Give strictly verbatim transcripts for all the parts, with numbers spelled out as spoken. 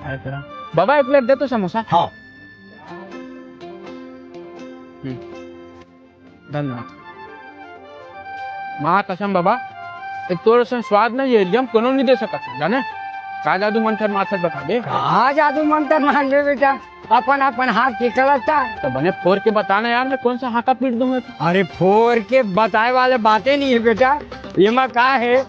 बाबा, एक प्लेट दे तो समोसा। हाँ। हम्म। धन्यवाद। माँ कसम बाबा, एक तोर से स्वाद ना ये एरिया में कोनो नहीं दे सकत, जाने? का जादू मंतर मारत बता दे। का जादू मंतर मार ले बेटा, अपन, अपन हाथ के कलता। तो बने फोर के बताना यार, मैं कौन सा हाका पीट दूंगा? अरे फोर के बताए वाले बातें नहीं है बेटा, ये मैं का है,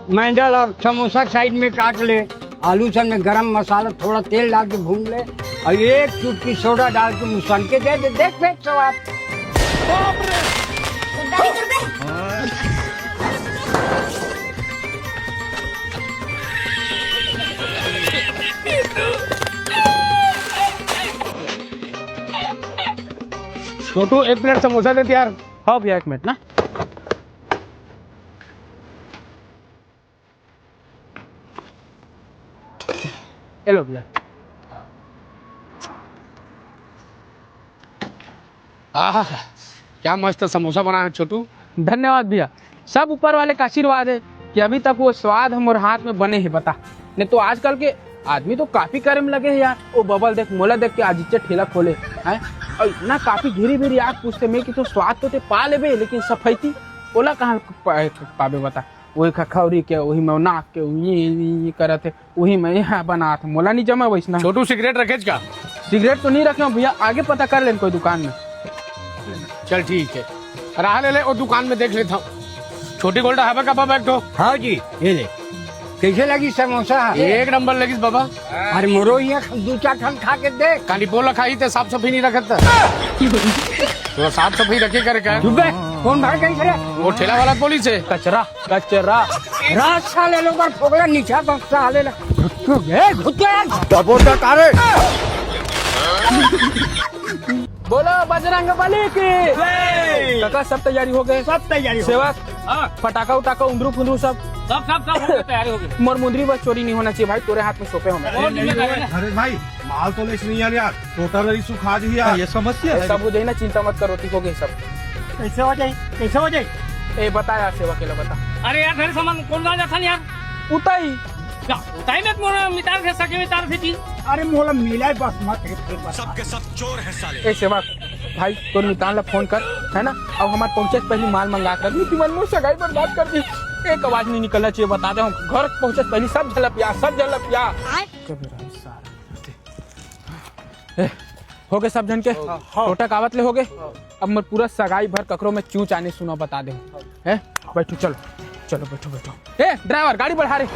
मैदा ला समोसा साइड में काट ले, आलू सब में गरम मसाला, थोड़ा तेल डाल के भून ले और एक चुटकी सोडा डाल के मुसन के दे दे, देख फेंक स्वाद। छोटू, एक प्लेट समोसा दे यार। हाँ भैया, एक मिनट ना। ये लो भैया। आहा, क्या मस्त समोसा बनाया है छोटू। धन्यवाद भैया, सब ऊपर वाले का आशीर्वाद है कि अभी तक वो स्वाद हमर हाथ में बने है, बता। नहीं तो आजकल के आदमी तो काफी करे में लगे है यार। ओ बबल देख, मोला देख के आज इच्चे ठेला खोले है, और इतना काफी घिरी भिरी आग पूछते मैं कि तो स्वाद तो ते पा लेबे, लेकिन सफैती ओला कहाँ पा-, पाबे बता। वही खखौरी के, वही में नाक के, ये, ये, ये करत है, वही में यहाँ बनात है। मोला नहीं जमा वैसना। छोटू, सिगरेट रखेच का? सिगरेट तो नहीं रखे हूँ भैया, आगे पता कर लेन कोई दुकान में। चल ठीक है, रहा ले ले, वो दुकान में देख लेता हूँ। छोटी गोल्डा हवे का बाबा एक ठो? हाँ जी, ये ले। कैसे लगी समोसा? एक नंबर लगिस बाबा। अरे मोरो ये दू चार ठन खा के देख। काली पोला खाई ते साफ सफाई नहीं रखत। तो साफ सफाई रखे करे का? चुप बे, कौन भाड़ कहीं से रे? वो ठेला वाला बोली से। कचरा, कचरा। रात साले लोग बार फोगला नीचा बक्सा हाले ला। घुट्टो गे, घुट्टो यार। दबोटा कारे। बोलो बजरंग बली की। जय। काका, सब तैयारी हो गए? सब तैयारी हो सेवक, गए। हाँ। फटाका उटाका, उंदरू फुंदरू सब? सब, सब, सब हो गए, तैयारी हो गई। मोर मुंदरी बस चोरी नहीं होना चाहिए भाई, तोरे हाथ में सौंपे हूँ मैं। और नहीं बताया ना। अरे भाई, माल तो लेस नहीं यार, यार। टोटल रही सुखा दी यार। ये समस्या ये है। सब हो जाए ना, चिंता मत करो, ठीक हो गए सब। कैसे हो जाए, कैसे हो जाए? ए, बता यार, सेवा केला बता। अरे यार, फिर सामान कौन गाँव जाता नहीं यार? उताई। क्या? उताई में तुम्हारा मितार भेज सके, मितार भेजी। अरे मोला मिला है बस, मत है, फिर बस। सबके सब चोर हैं साले। ए, सेवा, भाई, तोर मितान ला फोन कर, है ना? अब हमार पहुंचे से पहले माल मंगा कर दी, तुमन मोर सगाई बर्बाद कर दी। एक आवाज नहीं निकलना चाहिए, बता दे, हम घर पहुंचे से पहले सब झलपिया, सब झलपिया। ए, हो गए सब जन के? हाँ। टोटक आवत ले हो गए? हाँ। अब मैं पूरा सगाई भर ककरो में चूच आने सुना बता दे। हैं? बैठो, चलो। चलो, बैठो, बैठो। ए, ड्राइवर, गाड़ी बढ़ा रे।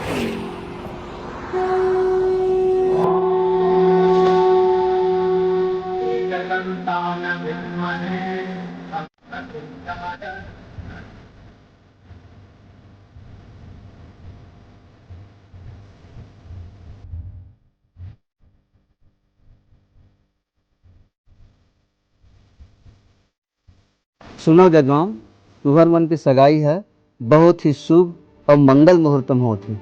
सुनव जजमान, तुहर मन के सगाई ह बहुत ही शुभ अउ मंगल मुहूर्त म होत हे।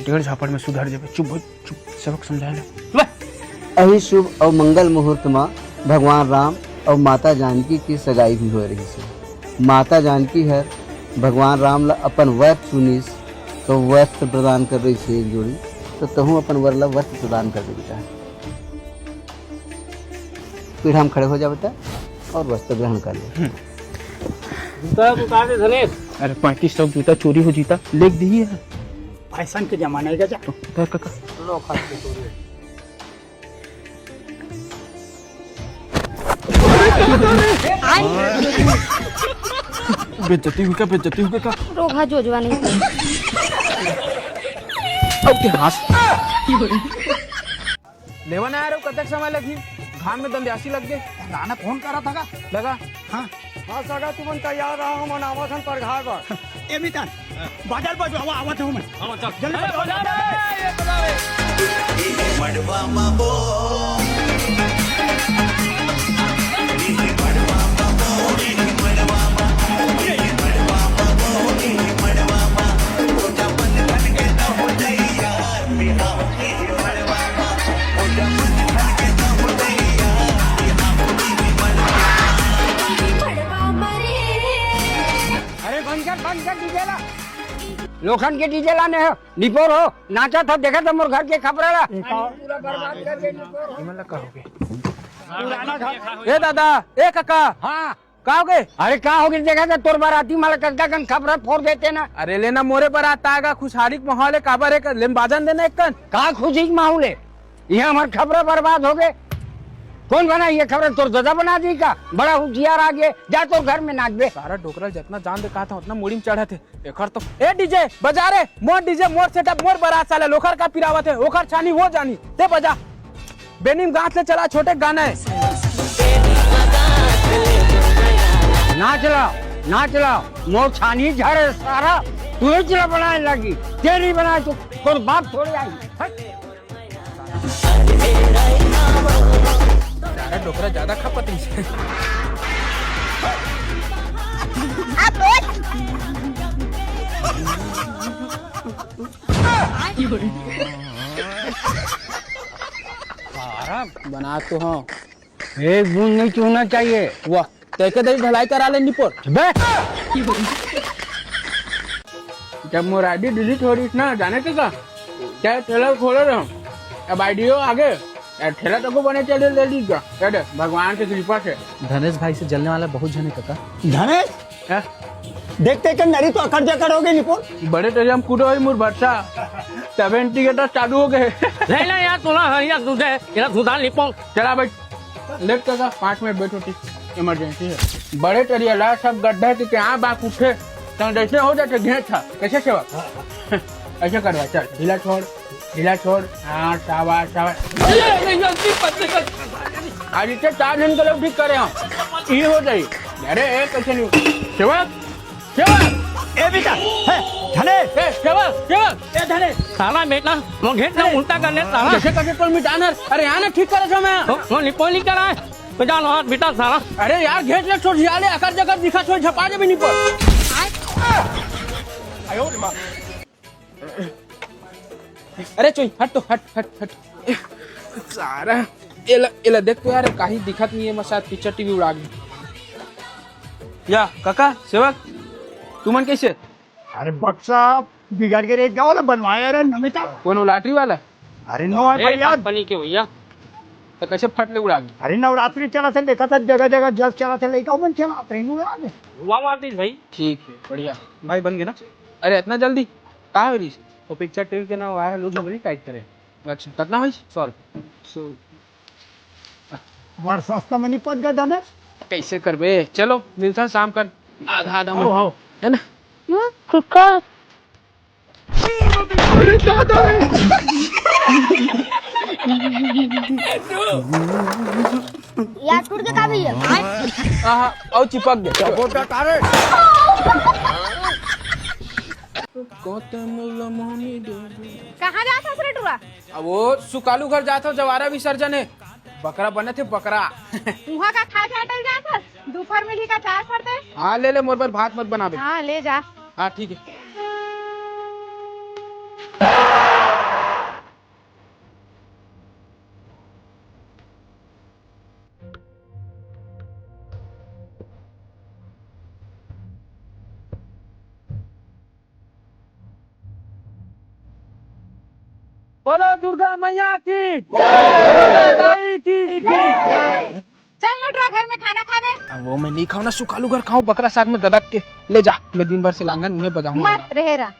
डेढ़ झापड़ में सुधर जेबे। चुप भाई, चुप, सबक समझाए ले। अही शुभ अउ मंगल मुहूर्त म भगवान राम अउ माता जानकी के सगाई भी होए रहिस हे। माता जानकी हर भगवान राम ला अपन वर चुनिस, तो वस्त्र प्रदान कर रहिस हे एक जोड़ी, तो तहूँ अपन वर ला वस्त्र प्रदान कर दे बेटा। पीढ़ा में खड़े हो जा बेटा और वस्त्र ग्रहण कर ले। जूता उतार दे धनेश। अरे पैंतीस सौ जूता चोरी हो जीता, लेग दिही है। फैशन के जमाना है गजा। उतार काका। लो खास के चोरी है। बेइज्जती हुई का, बेइज्जती हुई का। रोगहा जोजवा नहीं। अब के हाथ। लेवन आया रहो, कतक समय लगी? घाम में दंद्यासी लग गए। राना फोन करा था का? लगा। हाँ। हाँ, सगा तुमन तैयार रहा, हमन आवत हन परघार बर। ए मितान, बाजा ल बजवा, आवा, आवत हूँ मैं। हाँ, चल। जल्दी ए, बजवा। बजा रे, ए, बजा रे। अरे बंद कर, बंद कर डीजे ला। लोखन के डीजे लाने हो, निपोर हो, नाचत हो, देखत हो मोर घर के खपरा ला। पूरा बर्बाद कर दे निपोर हो। ए दादा, ए काका। हाँ। का हो गे? अरे का हो गे, देखा था तोर बाराती माला कतका कन खपरा फोर देते ना। अरे लेना मोरे बारात आएगा, खुशहाली के माहौल है, काबर एक लेम बाजन देना एक कन। का खुशी के माहौल है? ये हमार खपरा बर्बाद हो गे। कौन बना ये खपरा? तोर दादा बना दी का? बड़ा हुशियार आ गे, जा तोर घर में नाच बे। सारा डोकरा जितना जान दे कहा था उतना मुड़ी में चढ़ा थे। एकर तो, ए डीजे बजा रे, मोर डीजे, मोर सेटअप, मोर बारात, साले लोखर का पिरावत है, ओखर छानी वो जानी, ते बजा। बेनीम गांठ ले चला छोटे गाना है। ना चलाओ, ना चलाओ, मोर छानी झरे सारा, तू ही चला बनाए लगी, तेरी बनाए तो कोई बाप थोड़ी आई। हट। सारा डोकरा ज्यादा खपत है। सारा बना तो हाँ। एक बूंद नहीं चूना चाहिए। वाह, तैके दई भलाई करा ले निपोर। बे! जब मोर आईडी डिलीट हो रही ना, जाने के का? क्या ठेला खोले रहो, अब आईडियो आगे, यार ठेला तको बने चले ले ली क्या? क्या दे, भगवान के कृपा से। धनेश भाई से जलने वाला बहुत झने काका। धनेश? हैं? देखते के नरी तो अकड़ जकड़ हो गई निपोर। बड़े तेरे हम कूदो ही मुर भरसा, सेवेंटी के तो चालू हो गए। ले ले यार, तोला हरिया दूधे, तेरा सुधार निपोर। चला भाई, लेट कर, पाँच मिनट बैठो, ठीक, इमरजेंसी है। बड़े टरिया ला सब गड्ढा के क्या बाप उठे, तो जैसे हो जाते घेंच था, कैसे सेवा? ऐसे करवा, चल, ढीला छोड़, ढीला छोड़, हाँ, शाबाश, शाबाश। ये, ये, ये, ये, पत्ते का आज इतने चार दिन के लोग ठीक करे हम, ये हो जाए। अरे, ए, कैसे नहीं? सेवक, सेवक। ए बेटा, हे, धने। ए, सेवक, सेवक। ए, धने। साला बेटा, वो घेंच ना उल्टा कर ले, साला। कैसे करके तोल मिटाना? अरे, यहाँ ना ठीक करे छो मैं। वो, वो निपोली करा है। तो जान हाथ बेटा, साला। अरे यार, घेंच ले, छोड़, जिया ले, अकर जकर दिखा, छोड़, झपा दे भी निपोल। अरे चोई, हट तो, हट, हट, हट। सारा, एला, एला देख तो यार, काही दिखत नहीं है, मैं शायद पिक्चर टीवी उड़ा गई। या, काका, सेवक, तुमन कैसे? अरे बक्सा बिगड़ के रेत गाँव ला बनवाया रे नमिता। कौन वो लॉटरी वाला? अरे नो है ए, भैया। पानी के भैया। तो कैसे फट ले उड़ा गई? अरे नवरात्रि चला थे, देखा था जगह जगह जस चला थे, लइका मन चला थे, उड़ा दे। वाह, वाह, आतीश भाई। ठीक है, बढ़िया। भाई बन गए ना? अरे इतना जल्दी? का हो रही? वो पिक्चर टीवी के ना, वायर लूज हो गई, टाइट करे। अच्छा, कितना होइस? सौ रुपये। सौ। बड़ सस्ता में निपट गए दादा। कैसे करबे? चलो, मिलता शाम कर आधा आधा में। आओ, आओ। है ना? हम्म, कुकर। अरे दादा रे। यार टूट के का भैया? आहा, और चिपक गया। सपोर्ट का कारण। कहाँ जात हस रे टूरा? अब वो सुकालू घर जात हो, जवारा विसर्जन है। बकरा बने थे, बकरा। उहाँ का खा के अटल जात हस? दोपहर में ही का चाय पड़ते? हाँ, ले ले, मोर बर भात मत बनाबे। हाँ, ले जा। हाँ, ठीक है। बोलो दुर्गा मैया की, दुर्गा माई की। चल नटरा घर में खाना खाने। अब वो मैं नहीं खाऊँ ना, सुकालू घर खाऊँ, बकरा साग में ददक के। ले जा, मैं दिन भर से लांगन उन्हें बजाऊंगा। मत रहे रहा।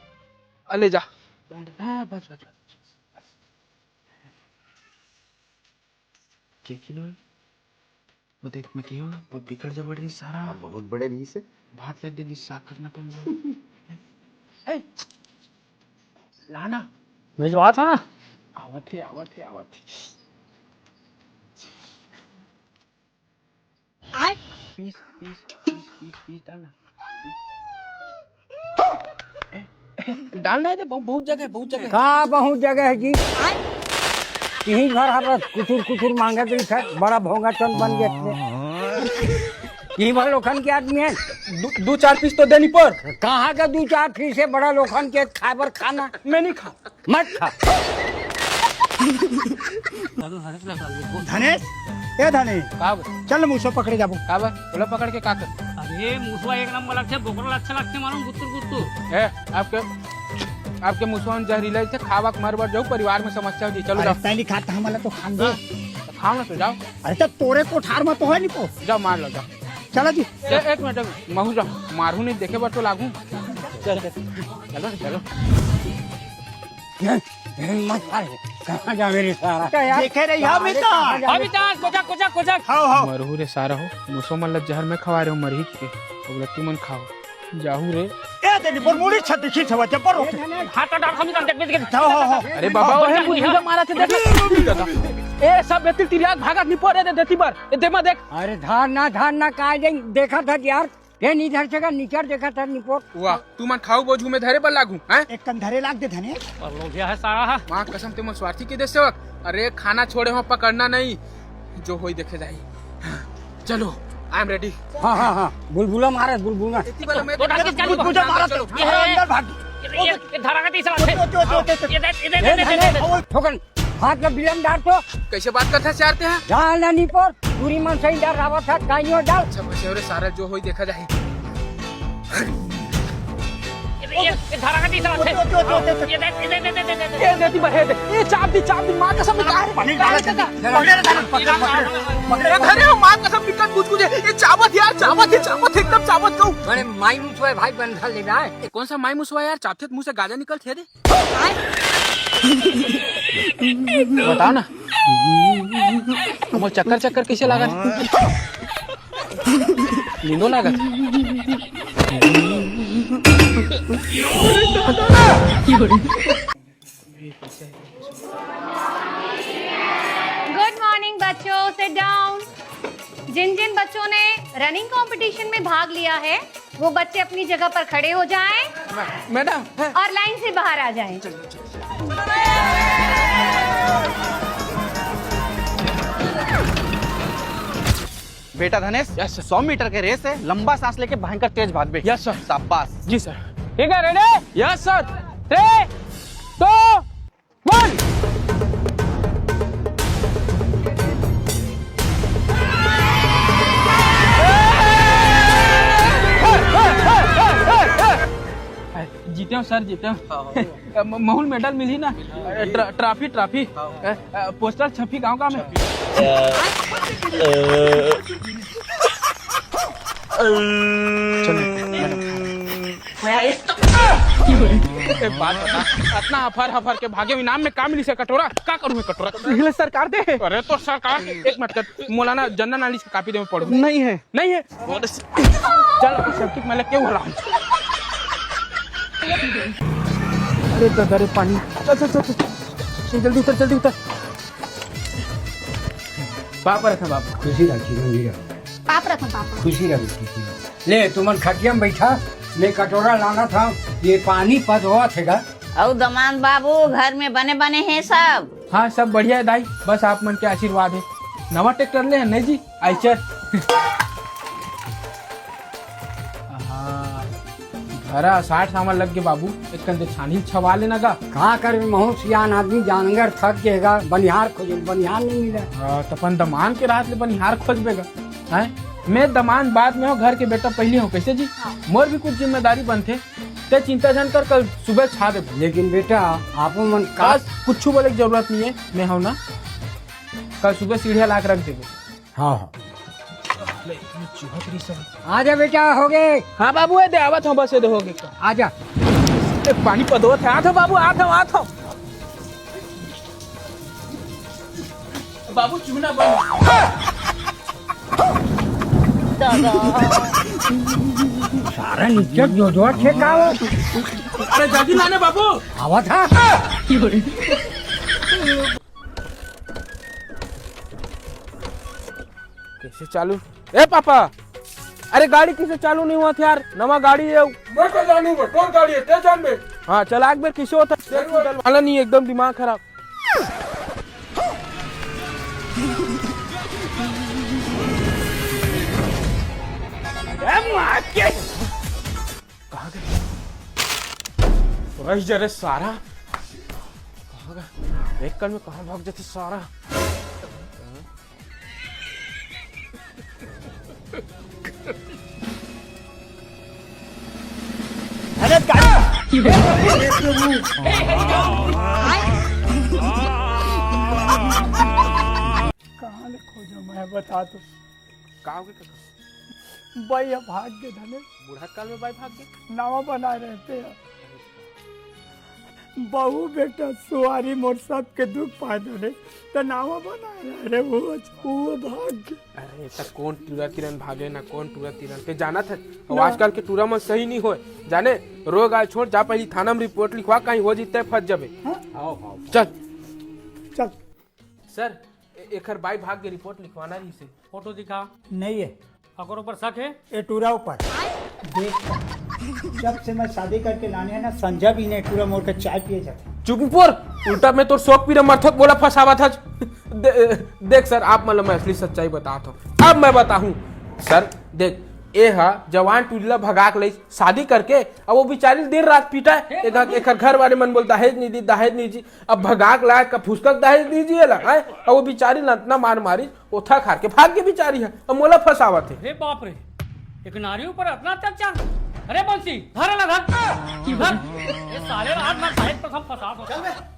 आ, ले जा। हाँ, बस, बस, बस। के किलो है? वो देख, मैं कही हूँ ना, वो बिगड़ जबड़ रही सारा। हाँ, बहुत बड़े रही से। भात लग गई, साग करना पड़ गया। ए, लाना। भिजवा था ना। आवत है, आवत है, आवत है। पीस, पीस, पीस, पीस, पीस डालना। डालना है तो बहुत, बहुत जगह है, बहुत जगह है। का बहुत जगह है जी? यही घर हर कुचुर कुचुर मांगत रहिथे, बड़ा भोंगा चंद बन गए थे। यही भर लोखन के आदमी है। दू, दू चार पीस तो देनी पर। कहाँ का दू चार पीस है बड़ा लोखन के खाए बर खाना? मैं नहीं खा। मत खा। धनेश, ए धनेश, का बे? चल मूसो पकड़े जाबो। का बे? बोला पकड़ के का कर? अरे मूसवा एक नंबर लगथे, बोकरा अच्छा लगथे मालूम, गुत्तुर गुत्तुर। ए, आपके आपके मुसवा मन जहरीला रहिथे, खावा के मर बर जाऊ, परिवार में समस्या हो जी। चलो अरे जाओ। तैं नहीं खाता, हमला तो खान दे। हाँ, तो खाओ ना तो जाओ। अरे तो तोरे कोठार में तो है नहीं को। जाओ मार लो, जाओ। चलो जी। ए, एक मिनट, महू जाओ, मारू नहीं, देखे बर तो लागू। चल, चल। चलो, चलो। ये, ये मत मार, कहाँ जावे रे सारा? देखे रही हम इतना। हम इतना, कोजा, कोजा, कोजा। खाओ, खाओ। मरहू रे सारा हो, मुसो मन ल जहर में खवा रहे हो, मरही के। अब तुमन खाओ। जाहू रे। ए, तेरी पर मुड़ी छत खींच हवा, जब्बर हो। हाथ तो डाल, हम इतना देख, देख, देख। खाओ, खाओ, खाओ। अरे बाबा, ओहे मुझे मारा थे, देख। ए, सब बेटी तिरिया भागत नहीं पड़े दे, देती बार। ए, दे मा देख। अरे धार ना, धार ना, काय दे, देखा था यार। ये नहीं धर सका, नीचर देखा था निपोर। वाह, तू मन खाऊ बोझू में धरे बर लागू, हैं? एक कन धरे लाग दे धने। और लोग यह है सारा है। माँ कसम, ते मन स्वार्थी के देश सेवक। अरे खाना छोड़े हो, पकड़ना नहीं, जो होई देखे जाई। चलो, I am ready। हाँ, हाँ, हाँ, बुलबुला मारे, बुलबुला। इतनी बार मैं तो डाल के चलो, बुलबुला मारा चलो। तो। ये है। अंदर भाग। ये, ये, ये धरा का तीसरा है। ओके, ओके, ओके, ओके। ये दे, ये दे, ए, दे, दे, धने, दे, दे। ओ, ठोकन। हाथ में बिलम डाल तो। कैसे बात करता है, चाहते हैं? डाल ना निपोर, पूरी मन सही डाल, रावत हाथ काइयो डाल। अच्छा, बस रे सारा, जो होई देखा जाए। ये, ये, ये धारा का तीसरा है। ओके, ओके, ओके, ओके। ये दे, ये दे, दे, दे, दे, दे। ये देती बहे दे। ये चाप दी, चाप दी, माँ कसम, निकाल, पानी निकाल, निकाल, निकाल। पकड़े, पकड़े, पकड़े, पकड़े। अरे, माँ कसम, निकल, कुछ, कुछ, ये चाबत यार, चाबत है, चाबत, एकदम चाबत कहूँ। बड़े माई मुसवा भाई बंधा ले रहा है। ये कौन सा माई मुसवा यार, चापथे मुंह से गाजा निकल थे रे। बताओ ना, मोर चक्कर चक्कर कैसे लागत? नींदो लागत। गुड मॉर्निंग बच्चों, सिट डाउन। जिन जिन बच्चों ने रनिंग कंपटीशन में भाग लिया है, वो बच्चे अपनी जगह पर खड़े हो जाएं। मै-, मैडम, हैं? और लाइन से बाहर आ जाएं। चलो, चलो, चलो। बेटा धनेश, यस सर। सौ मीटर के रेस है, लंबा सांस लेके भयंकर तेज भागबे। Yes sir. शाबाश। जी सर। ठीक है, ready? Yes sir. Three, two, one. जीते हो सर, जीते हो। हाँ, हाँ। अ, म-, महूल मेडल मिली ना? मिली। अ, ट्र-, ट्रॉफी, ट्रॉफी। हाँ, हाँ। अ, अ, पोस्टर छपी गाँव गाँव में। चलो, मैडम। एक बात बता, इतना हफर हफर के भागे, इनाम में का मिली से कटोरा? का करूँ मैं कटोरा? मिले सरकार दे। अरे तो सरकार, एक मिनट कर, मौलाना जनरल नॉलेज की कॉपी दे, मैं पढ़ूँ। नहीं है। नहीं है? चल, अब सेप्टिक में लग के उड़ा। अरे दादा रे पानी। चल, चल, चल, चल। चल, जल्दी उतर, जल्दी उतर। पाप रखा बाप। खुशी रखी, रंगीरा। पाप रखा बाप। खुशी रखी, खुशी रखी। ले, तुमन खटिया में बैठा, मैं कटोरा लाना था, ये पानी पद हुआ थेगा। अउ दमांद बाबू, घर में बने बने हैं सब? हाँ, सब बढ़िया है दाई, बस आप मन के आशीर्वाद है। नवा ट्रैक्टर ले हैं, नहीं जी? आइचर। हाँ, घरा साठ सामान लग गए बाबू, एक कंदे छानी छवा लेना गा। का करबे महू सियान आदमी, जानगर थक गए गा, बनिहार खोजे, बनिहार नहीं मिला। हाँ, तो अपन दमान के रात ले बनिहार खोजबे गा, हैं? मैं दमान बाद में हो, घर के बेटा पहले हो, कैसे जी? हाँ। मोर भी कुछ जिम्मेदारी बनथे, ते चिंता झन कर, कल सुबह छा देबो। लेकिन बेटा, आपो मन का बस कुछ बोले की जरूरत नहीं है, मैं हूं ना, कल सुबह सीढ़िया ला के रख देबो। हाँ, हाँ। ले, ये चूहा तेरी सब। आजा बेटा, हो गए। हाँ बाबू, ये दे, आवत हूँ, बस ये दे, हो गए। आजा। ए, पानी पदोत है, आत हूँ बाबू, आत हूँ, आत हूँ। बाबू, चूना बन। दादा। सारा नीचे जो जो छे का हो। अरे जल्दी लाना बाबू। आवा था। कैसे चालू? ए पापा, अरे गाड़ी कैसे चालू नहीं हुआ था यार? नवा गाड़ी है। मैं तो जानू बे, कौन गाड़ी है? ते जान बे। हाँ, चला एक बार कैसे होता है? जरूर। वाला नहीं, एकदम दिमाग खराब। ए माँ के। कहाँ गए? रह जा रे सारा। कहाँ गए? एक कल में कहाँ भाग जाते सारा? अरे गाड़ी। कहाँ ले खोजो, मैं बता तो। का हो गे कका? बाई ह भाग गे धने। बूढ़ा काल में बाई भाग गे? नावा बनाए रहते हैं। बहू बेटा सुवारी मोर सबके दुख पाए धने, त नावा बनाए रहे रे, वो, वो भाग गे। अरे, त कोन टूरा तीरन भागे ना, कोन टूरा तीरन? ते जानत हे, अउ ना। आजकल के टूरा मन सही नहीं होय, जाने? रोग आय छोड़, जा पहिली थाना में रिपोर्ट लिखवा, कहीं हो जही त फंस जबे। हाँ? चल। चल। सर, ए-, एखर बाई भाग गे, रिपोर्ट लिखवाना रहिसे। फोटो दिखा। नहीं है। अगर ऊपर शक है? ए टूरा ऊपर। देख, जब से मैं शादी करके लाने हैं ना, संझा भी नहीं टूरा मोर के चाय पिए जाते। चुप ऊपर, उल्टा मैं तोर शौक पीरा मरथों, मोला फंसावत हच। दे-, देख सर, आप मन ल मैं असली सच्चाई बतात हूँ। अब मैं बताहूँ सर, देख, ए हा जवान टूरी ला भगा के लइस शादी करके, अब वो बिचारी दिन रात पीटा है। एकर, एकर घर वाले मन बोल, "दहेज नहीं दी, दहेज नहीं दी।" अब भगा के लाए का फुसका के दहेज दीजिए ला, हैं? अब वो बिचारी ला अतना मार मारी, ओथा खार के भाग गे बिचारी ह। अब मोला फंसावत हे। अरे बाप रे, एक नारी ऊपर अतना अत्याचार। अरे बंसी, धर ला, धर। धर। ये साले ला आज मैं दहेज प्रथम फंसा दो। चल बे।